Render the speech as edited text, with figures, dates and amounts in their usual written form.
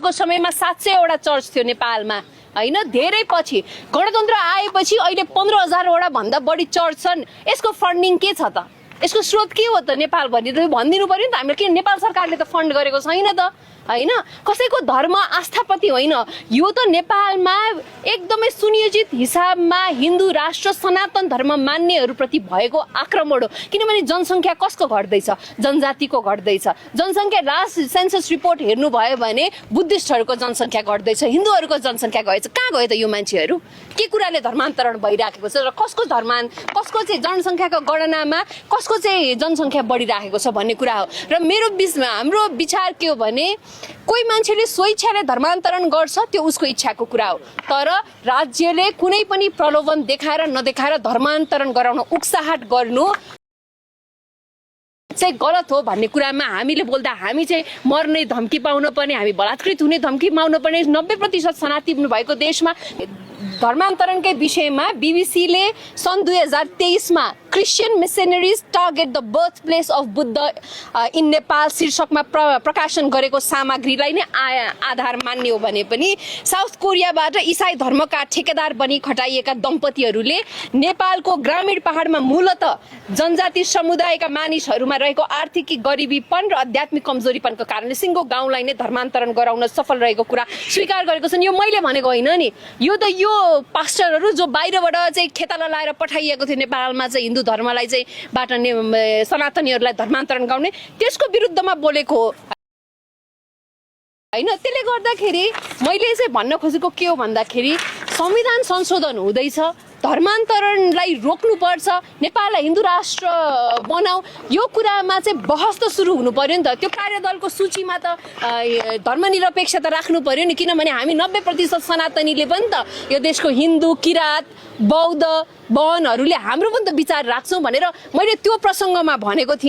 को समयमा 700 वटा चर्च थियो नेपालमा हैन। धेरै पछि गणतन्त्र आएपछि अहिले 15,000 वटा भन्दा बढी चर्च छन्। यसको फन्डिङ के छ त? यसको स्रोत के हो त? नेपाल भनेर भनिदिनु पर्यो नि त हामीले। किन नेपाल सरकारले त फन्ड गरेको छैन त हैन। कसैको धर्म आस्थाप्रति होइन, यो त नेपालमा एकदमै सुनियोजित हिसाबमा हिन्दू राष्ट्र सनातन धर्म मान्नेहरूप्रति भएको आक्रमण हो। किनभने जनसङ्ख्या कसको घट्दैछ? जनजातिको घट्दैछ। जनसङ्ख्या लास्ट सेन्सस रिपोर्ट हेर्नुभयो भने बुद्धिस्टहरूको जनसङ्ख्या घट्दैछ, हिन्दूहरूको जनसङ्ख्या गएछ। कहाँ गयो त यो मान्छेहरू? के कुराले धर्मान्तरण भइराखेको छ र कसको चाहिँ जनसङ्ख्याको गणनामा कसको चाहिँ जनसङ्ख्या बढिराखेको छ भन्ने कुरा हो। र हाम्रो विचार के हो भने कोही मान्छेले स्वेच्छाले धर्मान्तरण गर्छ, त्यो उसको इच्छाको कुरा हो। तर राज्यले कुनै पनि प्रलोभन देखाएर नदेखाएर धर्मान्तरण गराउन उक्साहट गर्नु चाहिँ गलत हो भन्ने कुरामा हामीले बोल्दा हामी चाहिँ मर्ने धम्की पाउन पर्ने, हामी बलात्कृत हुने धम्की पाउन पर्ने 90% शरणार्थी भएको देशमा धर्मान्तरणकै विषयमा बीबीसीले सन् 2023 मा Christian missionaries target the birth place of Buddha in Nepal शीर्षकमा प्रकाशन गरेको सामग्रीलाई नै आधार मान्ने हो भने पनि साउथ कोरियाबाट इसाई धर्मका ठेकेदार बनी खटाइएका दम्पतिहरूले नेपालको ग्रामीण पहाडमा मूलत जनजाति समुदायका मानिसहरूमा रहेको आर्थिक गरिबीपन र आध्यात्मिक कमजोरीपनको कारणले सिङ्गो गाउँलाई नै धर्मान्तरण गराउन सफल रहेको कुरा स्वीकार गरेको छन्। यो मैले भनेको होइन नि, यो त यो पास्टरहरू जो बाहिरबाट चाहिँ खेताला लाएर पठाइएको थियो नेपालमा चाहिँ हिन्दू धर्मलाई चाहिँ सनातनीहरूलाई धर्मान्तरण गर्ने, त्यसको विरुद्धमा बोलेको हो हैन। त्यसले गर्दाखेरि मैले चाहिँ भन्न खोजेको के हो भन्दाखेरि संविधान संशोधन हुँदैछ, धर्मान्तरणलाई रोक्नुपर्छ, नेपाललाई हिन्दू राष्ट्र बनाऊ, यो कुरामा चाहिँ बहस त सुरु हुनु पर्यो नि त। त्यो कार्यदलको सूचीमा त धर्मनिरपेक्षता राख्नु पर्यो नि, किनभने हामी 90% सनातनीले पनि त यो देशको हिन्दू किराँत बौद्ध वनहरूले हाम्रो पनि त विचार राख्छौँ भनेर मैले त्यो प्रसङ्गमा भनेको थिएँ।